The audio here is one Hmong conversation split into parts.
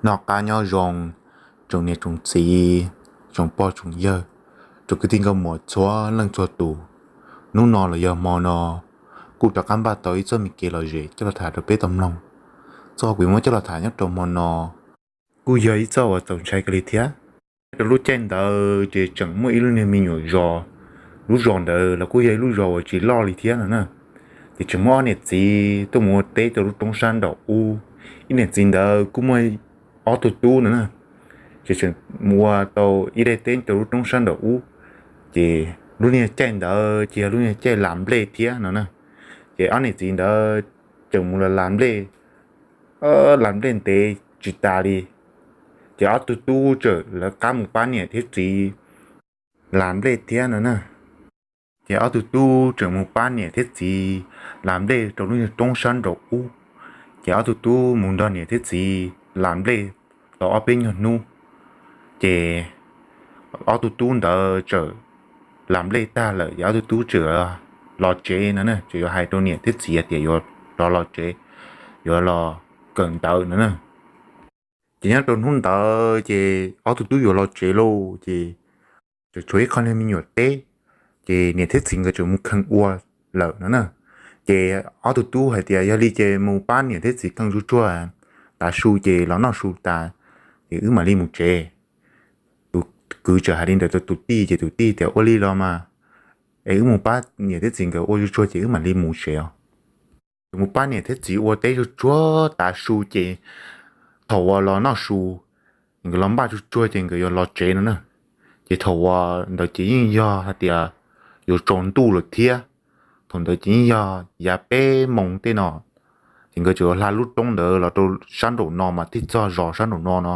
Noj qab nyob zoo, tsoom niam tsoom txiv, tsoom pog tsoom yawg, tsoom kwv tij nkauj muam txhua leej txhua tus. Hnub no los yog hmo no, kuj rov qab npaj tau ib txoj me kev lom zem coj los tham rau peb tau mloog. Txoj kuv muab coj los tham nyob rau hmo no kuj yog ib txoj uas txaus ntshai kawg li thiab. Nyob rau lub caij ntawd ces tseem muaj ib lub niag me nyuam zos, lub zos ntawd los kuj yog ib lub zos uas tsis loj li thiab no na. Ces tseem muaj ob niam txiv tuaj mus ua teb rau lub roob sab nraum ub. Ib niam txiv ntawd kuj muaj ob tug tub no na. Ces tseem mus ua tau ib daim teb rau lub roob sab nraum ub. Ces lub niag caij ntawd ces yog lub niag caij las nplej thiab no na. Ces ob niam txiv ntawd tseem mus las nplej, las nplej ntev tsis tas li, ces ob tug tub txawm lawv qab mus pab niam thiab txiv las nplej thiab no na. Ces ob tug tub tseem mus pab niam thiab txiv las nplej rau lub niag roob sab nraum ub. Ces ob tug tub mus nrog niam thiab txiv las nplej tau ob peb nyuag hnub, ces ob tug tub ntawd txawm las nplej tag lawm ces ob tug tub txawm los tsev no na, txawm yuav hais rau niam thiab txiv tias yuav rov los tsev, yuav los kawm ntawv no na. Ces nyob rau hnub ntawd ces ob tug tub yuav los tsev lauj, ces tseem tshuav ib qho niag me nyuam teb, ces niam thiab txiv nkawd tseem mus kheej ua lawm no na. Ces ob tug tub hais tias yog li ces mus pab niam thiab txiv kheej tsuag tsuag tav su ces los noj su tas, ces wb mam li mus tsev. Tus kwv txawm hais li ntawd rau tus tij, ces tus tij tias ua li los mas, es wb mus pab niam thiab txiv nkawd ua tsuag tsuag ces wb mam li mus tsev os. Ces mus pab niam thiab txiv ua teb tsuag tsuag tav su ces thaum uas los noj su, nkawd los npaj tsuag tsuag ces nkawd yuav los tsev no na. Ces thaum uas ntawd ces yeej yog hais tias yuav tsaus ntuj lawm thiab. Thaum ntawd ces yeej yog yav peb moos tej no, ces nkawd tseem yuav hla lub roob ntawd los rau sab nraum no mas thiaj txog zos sab nraum no no.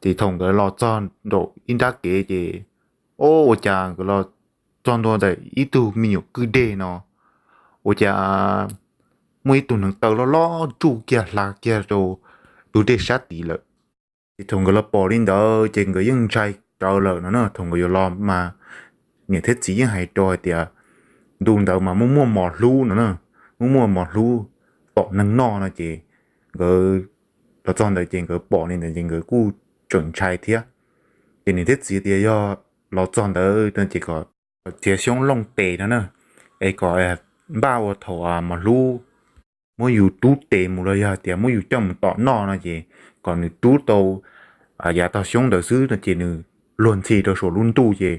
Ces thaum nkawd los txog nraum ib nrab kev ces, o, ua cas nkawd los txog ntua ntawm ib tug me nyuam kwj deg no, ua cas muaj ib tug hneev taw loj loj tsuj kiag hla kiag rau tus dej sab tid lawm. Ces thaum nkawd los pom li ntawd ces nkawd yeej ntshai rawv lawm no na. Thaum nkawd yuav los mas niam thiab txiv yeej hais rau hais tias ntu ntawd mas muaj muaj mos hlub no na, muaj muaj mos hlub tom neeg noj no ces nkawd los txog ntawd ces nkawd pom li ntawd ces nkawd kuj tseem ntshai thiab. Ces niam thiab txiv tias yog los txog ntawd no ces kom txiav xyoob looj tes no na, es kom npaj ua thaum mos hlub muab yus rub tes mus los yog tias muab yus coj mus tom noj no ces kom nws rub tau yav tog xyoob ntawd xwb no ces nws luag ntxhi rau saum lub ntuj ces,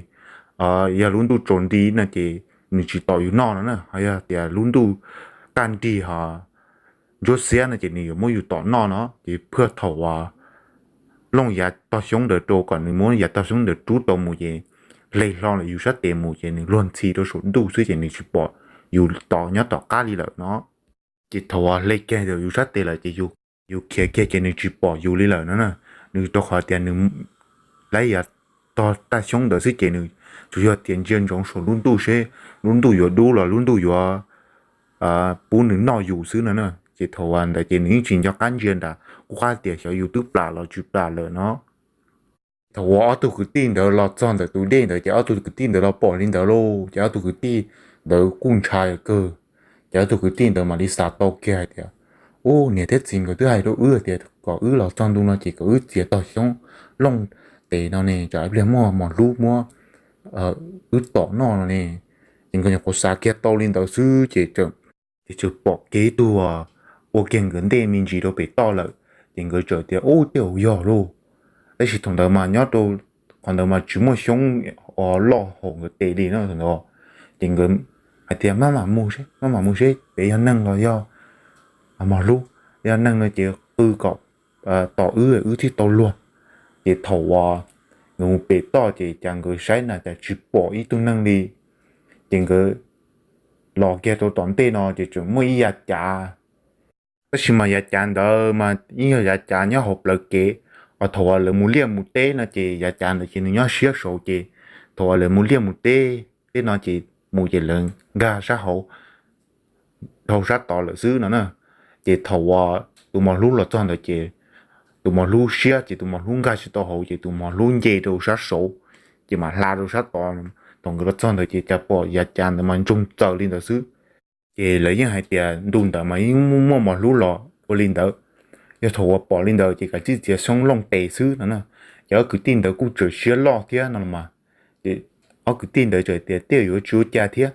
yog lub ntuj tsaus nti no ces nws tsis tom yus noj no na, ho yog tias lub ntuj kaj nrig ho ntsuab xiab no ces nws yuav muab yus tom noj no. Ces phaj thaum uas looj yav tog xyoob ntawd rau kom nws muab yav tog xyoob ntawd rub tau mus ces hle hlo lawm yus sab tes mus ces nws luag ntxhi rau saum ntuj xwb ces nws tsis pom yus tom nyob tom qab li lawm no. Ces thaum uas hle kiag yus sab tes lawm ces yus khiav kiag ces nws tsis pom yus li lawm no na. Nws rau qhov tias nws laib yav tog taj xyoob ntawd xwb ces nws tsuas yog tias ntsia ntsoov saum lub ntuj seb lub ntuj yuav dub los lub ntuj yuav pub nws noj yus xwb no na. Ces thaum uas ntawd ces nws yeej tsis nco qab ntsia nram qub qab tias xyov yus twb plam los tsis plam lawm no. Thaum uas ob tug kwv tij ntawd los txog ntawm tus dej ntawd ces ob tug kwv tij ntawd los pom li ntawd lauj, ces ob tug kwv tij ntawd kuj ntshai kawg. Ces ob tug kwv tij ntawd mam li xav tau kiag hais tias, u, niam thiab txiv nkawd twb hais rau wb tias kom wb los txog ntu no ces kom wb txiav tog xyoob looj tes no ne, tsam ib pliag muaj mos hlub muab wb tom noj no ne. Ces nkawd nyuam qhuav xav kiag tau li ntawd xwb ces ces txawm pom kiag ib tug ua kiag nkawd ntej me ntsis rau pem toj lawm. Ces nkawd txawm tias, u, tej zaum yog lauj. Tab sis thaum ntawd mas nyob rau qhov ntawd mas tsis muaj xyoob loj hauv nkawd tes li no thaum ntawd. Ces nkawd hais tias, maj mam mus seb, maj mam mus seb pem yog neeg los yog mos hlub. Yog neeg no ces qw kom tom wb, wb thiaj tau luag. Ces thaum uas nkawd mus pem toj ces cas nkawd saib na cas tsis pom ib tug neeg li. Ces nkawd los kiag rau tom ntej no ces tseem muaj ib yav cav. Tab sis mas yav cav ntawd mas yeej yog yav cav nyob hauv plawv kev. Thaum uas lawv mus liaj mus teb no ces yav cav ntawd ces nws nyob siab saud ces thaum uas lawv mus liaj mus teb tej no ces mus ces lawv nkag sab hauv dhau sab tod lawm xwb no na. Ces thaum uas tus mos hlub los txog ntawd ces tus mos hlub siab ces tus mos hlub nkag tsis tau hauv ces tus mos hlub nce rau sab saud, ces mam hla rau sab tod. Thaum nkawd los txog ntawd ces cas pom yav cav ntawd mas ntsoog txaws li ntawd xwb. Ces lawv yeej hais tias ntu ntawd mas yeej muaj mos hlub los ua li ntawd. Yog thaum uas pom li ntawd ces kav tsij txiav xyoob looj tes xwb no na. Ces ob kwv tij ntawd kuj tseem siab loj thiab no los mas, ces ob kwv tij ntawd tseem tias tej yuav tsis ua cas thiab.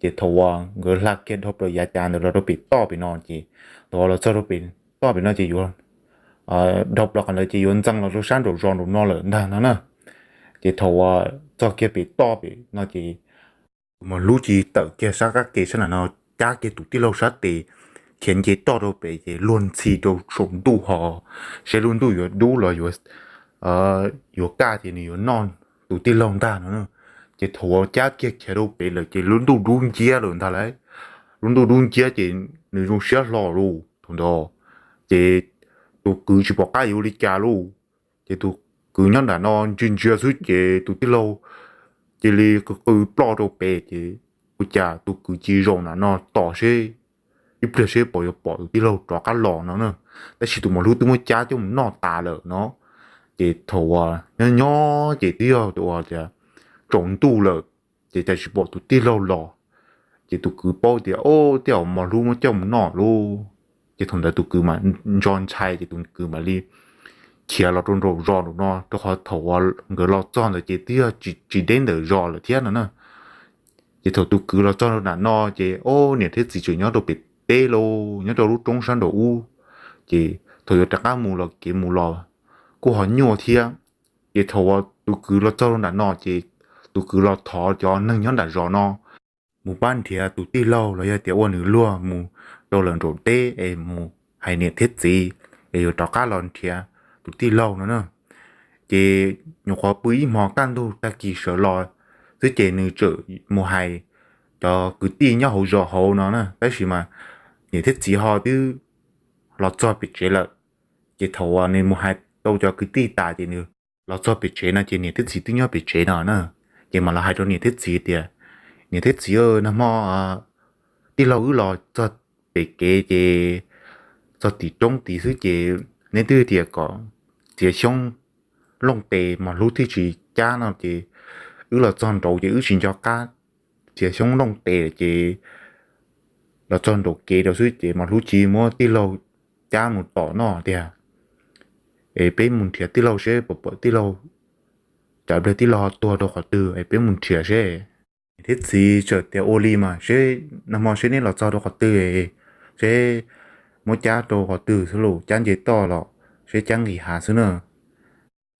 Ces thaum uas nkawd hla kiag dhau plaws yav cav ntawd los rau pem toj pem no ces, thaum uas los txog rau pem toj pem no ces yuav, dhau plaws qhov ntawd ces yuav ntxeev los rau sab nraum zos nraum no lawm ntag no na. Ces thaum uas txog kiag pem toj pem no ces tus mos hlub cia li tawm kiag sab qab ke sab nram no, cab kiag tus tij laug sab tes, khiav nce toj rau pem ces luag ntxhi rau saum ntuj ho, saib lub ntuj yuav dub los yuav kaj ces nws yuav noj tus tij laug ntag no. Ces thaum uas cab kiag khiav rau pem lawm ces lub ntuj dub nciab lawm ntag lauj. Lub ntuj dub nciab ces nws zoo siab hlo lauj thaum ntawd. Ces tus kwv tsis pom qab yuav ua li cas lauj. Ces tus kwv nyob nram no ntsia ntsia xwb ces tus tij laug cia li qw qw ploj rau pem ces ua cas tus kwv cia li zaum nram no tos seb ib pliag seb puas yuav pom tus tij laug rov qab los no na. Tab sis tus mos hlub twb muab cab coj mus noj tas lawm no. Ces thaum uas nyob nyob ces twb yog tias tsaus ntuj lawm, ces cas tsis pom tus tij laug los. Ces tus kwv paub tias o, tej zaum mos hlub muab coj mus noj lauj. Ces thaum ntawd tus kwv mam ntso ntshai ces tus kwv mam li khiav los rau nraum zos nraum no, rau qhov thaum uas nkawd los txog ntawd ces twb yog tsis deb ntawm zos lawm thiab no na. Ces thaum tus kwv los txog rau nram no ces o, niam thiab txiv tseem nyob rau pem teb lauj, nyob rau lub roob sab nraum ub. Ces thaum yuav rov qab mus los kev mus los kuj ho nyuaj thiab. Ces thaum uas tus kwv los txog rau nram no ces tus kwv los thov cov neeg nyob nram zos no mus pab nrhiav tus tij laug los yog tias ua nws luag mus rau lawm nraum teb es mus hais niam thiab txiv es yuav rov qab los nrhiav tus tij laug no na. Ces nyuam qhuav pw ib hmo kaj ntug tag kis sawv los xwb ces nws txawm mus hais cov kwv tij nyob hauv zos hauv no na, tab sis mas niam thiab txiv ho twb los txog pem tsev lawm. Ces thaum uas nws mus hais tau cov kwv tij tas ces nws los txog pem tsev no ces niam thiab txiv twb nyob pem tsev no na. Ces mam los hais rau niam thiab txiv tias, niam thiab txiv, nag hmo tij laug wb los txog pem kev ces txog tim roob tid xwb ces neb twb tias kom txiav xyoob looj tes mos hlub thiaj tsis cab no ces wb los txog nraud ces wb tsis nco qab txiav xyoob looj tes ces los txog nraum kev rau xwb ces mos hlub cia li muab tij laug cab mus tom noj tiag. Es peb mus nrhiav tij laug seb puas pom tij laug, tsam pliag tij laug ho tuag rau qhov twg es peb mus nrhiav seb. Niam thiab txiv txawm tias ua li mas seb nag hmo seb neb los txog rau qhov twg, seb muab cab rau qhov twg xwb los cab nce toj los seb cab nqis hav xwb na.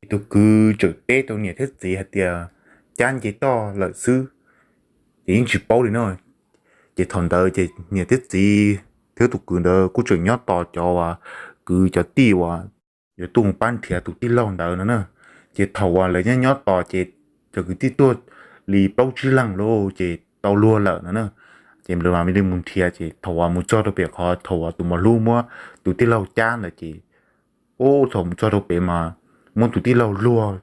Ces tus kwv txawm teb rau niam thiab txiv hais tias cab nce toj lawm xwb, ces yeej tsis paub li no. Ces thaum ntawd ces niam thiab txiv thiab tus kwv ntawd kuj tseem nyob tos cov uas kwv cov tij uas yuav tuaj mus pab nrhiav tus tij laug ntawd no na. Ces thaum uas lawv nyob nyob tos ces cov kwv tij tuaj li plaub tsib leeg lauj ces tau luag lawm no na. Ces lawv mam li mus nrhiav ces thaum uas mus txog rau pem qhov thaum uas tus mos hlub muab tus tij laug cab ntawd ces ub, thaum mus txog rau pem mas muab tus tij laug luag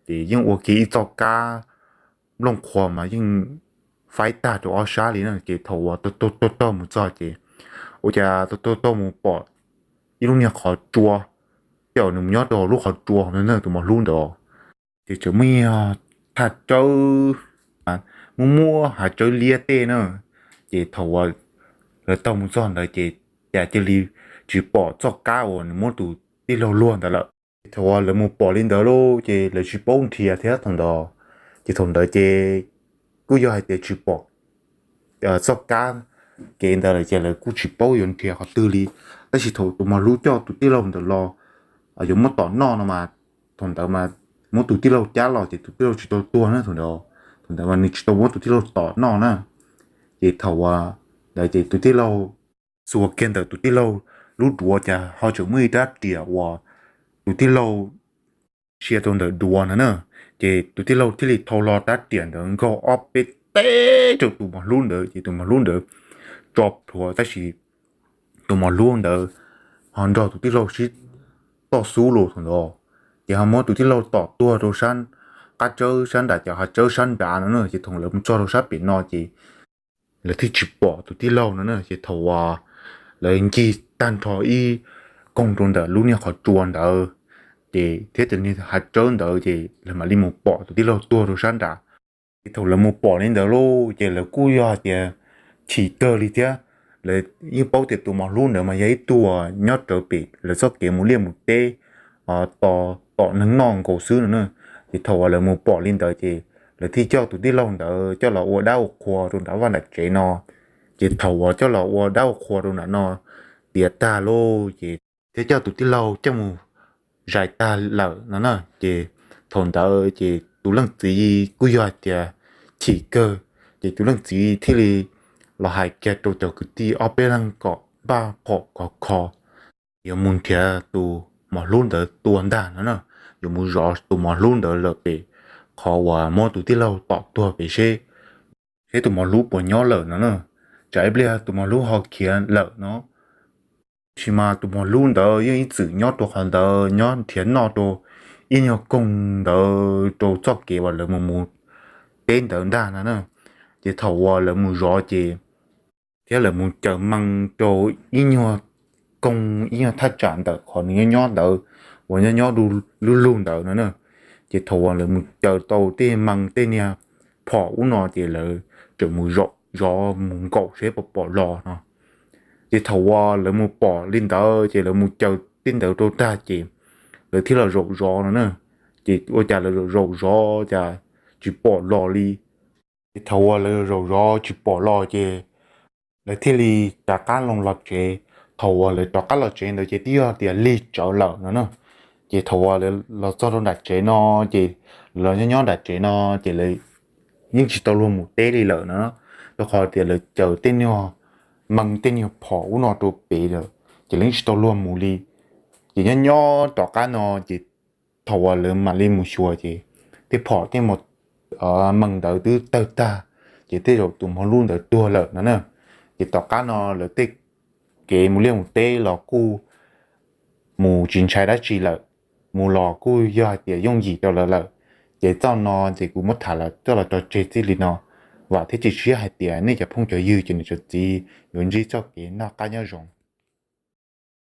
ces yeej ua kiag ib txoj kab nplooj qhuav mas yeej faib tag rau ob sab li na. Ces thaum uas taug taug mus txog ces ua cas taug taug mus pom ib lub niag qhov tsua, tej zaum nws mus nyob rau lub qhov tsua no na tus mos hlub ntawd. Ces tseem muaj ib thaj tsawb, muaj muaj hav tsawb liab tej na. Ces thaum uas lawv taug mus txog ntawd ces cas cia li tsis pom txoj kab uas nws muab tus tij laug luag ntawd lawm. Ces thaum uas lawv mus pom li ntawd lauj ces lawv tsis paub nrhiav thiab thaum ntawd. Ces thaum ntawd ces kuj yog hais tias tsis pom txoj kab kev ntawd lawm ces lawv kuj tsis paub yuav nrhiav qhov twg li. Tab sis thaum tus mos hlub coj tus tij laug ntawd los yuav muab tom noj no mas, thaum ntawd mas muab tus tij laug cab los ces tus tij laug tsis tau tuag na thaum ntawd. Thaum ntawd mas nws tsis tau muab tus tij laug tom noj na. Ces thaum uas ntawd ces tus tij laug xuas kiag ntawm tus tij laug lub duav cas ho tseem muaj ib rab riam uas tus tij laug sia rau ntawm duav no na. Ces tus tij laug thiaj li thau hlo rab riam ntawd nkaug ob peb teg rau tus mos hlub ntawd ces tus mos hlub ntawd tso plhuav tab sis tus mos hlub ntawd ho nrog tus tij laug sib toj xub los thaum ntawd. Ces ho muab tus tij laug tom tuag rau sab qab tsawb sab nram, ces hav tsawb sab nrad no na. Ces thaum lawv mus txog rau sab pem no ces lawv thiaj tsis pom tus tij laug no na. Ces thaum uas lawv ncig tag nrho ib koog rau ntawm lub niag qhov tsua ntawd ces thiab cov niag hav tsawb ntawd ces lawv mam li mus pom tus tij laug tuag rau sab nrad. Ces thaum lawv mus pom li ntawd lauj ces lawv kuj yog hais tias chim kawg li thiab, Lawv yeej paub tias tus mos hlub ntawd mas yog ib tug nyob rawv pem lawv txoj kev mus liaj mus teb, tom neeg noj nkaus xwb no na. Ces thaum uas lawv mus pom li ntawd ces lawv thiaj coj tus tij laug ntawd coj los ua dab ua qhua rau nram vaj nram tsev no. Ces thaum uas coj los ua dab ua qhua rau nram no tiav tag lauj, ces thiaj coj tus tij laug coj mus zais tag lawm no na. Ces thaum ntawd ces tus leej txiv kuj yog hais tias chim kawg, ces tus leej txiv thiaj li los hais kiag rau cov kwv tij ob peb leeg kom npaj phom khov kho, yuav mus nrhiav tus mos hlub ntawd tua ntag no na. Yuav mus zov tus mos hlub ntawd lawm pem qhov uas muab tus tij laug tom tuag pem seb, seb tus mos hlub puas nyob lawm no na. Tsam ib pliag tus mos hlub ho khiav lawm no. Tab sis mas tus mos hlub ntawd yeej ib txwm nyob rau qhov ntawd, nyob nrhiav noj rau ib nyuag koog ntawd rau txoj kev uas lawv mus mus teb ntawd ntag no na. Ces thaum uas lawv mus zov ces thiab lawv mus caws mees rau ib nyuag koog ib nyuag thaj tsam ntawm qhov nws nyob nyob ntawd uas nyob nyob lub lug ntawd no na. Ces thaum uas lawv mus caws tau tej mees tej niag phom ub no ces lawv tseem mus zaum zov mus nkaum seb puas pom los no. Ces thaum uas lawv mus pom li ntawd ces lawv mus caws tej ntawd rau tag ces lawv thiaj los zaum zov no na. Ces ua cas lawv zaum zaum zov cas tsis pom los li. Ces thaum uas lawv zaum zov tsis pom los ces lawv thiaj li rov qab los los tsev. Thaum uas lawv rov qab los tsev ntawd ces twb yog tias lig tsawv lawm no na. Ces thaum uas lawv los txog rau nram tsev no ces lawv los nyob nyob nram tsev no ces lawv yeej tsis tau luag mus teb li lawm no, rau qhov tias lawv caws tej nyuag mees tej nyuag phom ub no rau pem lawm ces lawv yeej tsis tau luag mus li. Ces nyob nyob tom qab no ces thaum uas lawv mam li mus xyuas ces tej phom tej mees ntawd twb tawg tag, ces tej zaum tus mos hlub ntawd tuag lawm no na. Ces tom qab no lawv tej kev mus liaj mus teb los kuj mus tsis ntshai dab tsi lawm, mus los kuj yog hais tias yooj yim rau lawv lawm. Ces txoj no ces kuv muab tham los coj los tso tseg txij li no. Vam thiab cia siab hais tias nej cov phooj cov ywg cov niam cov txiv yuav ntsib txoj kev noj qab nyob zoo.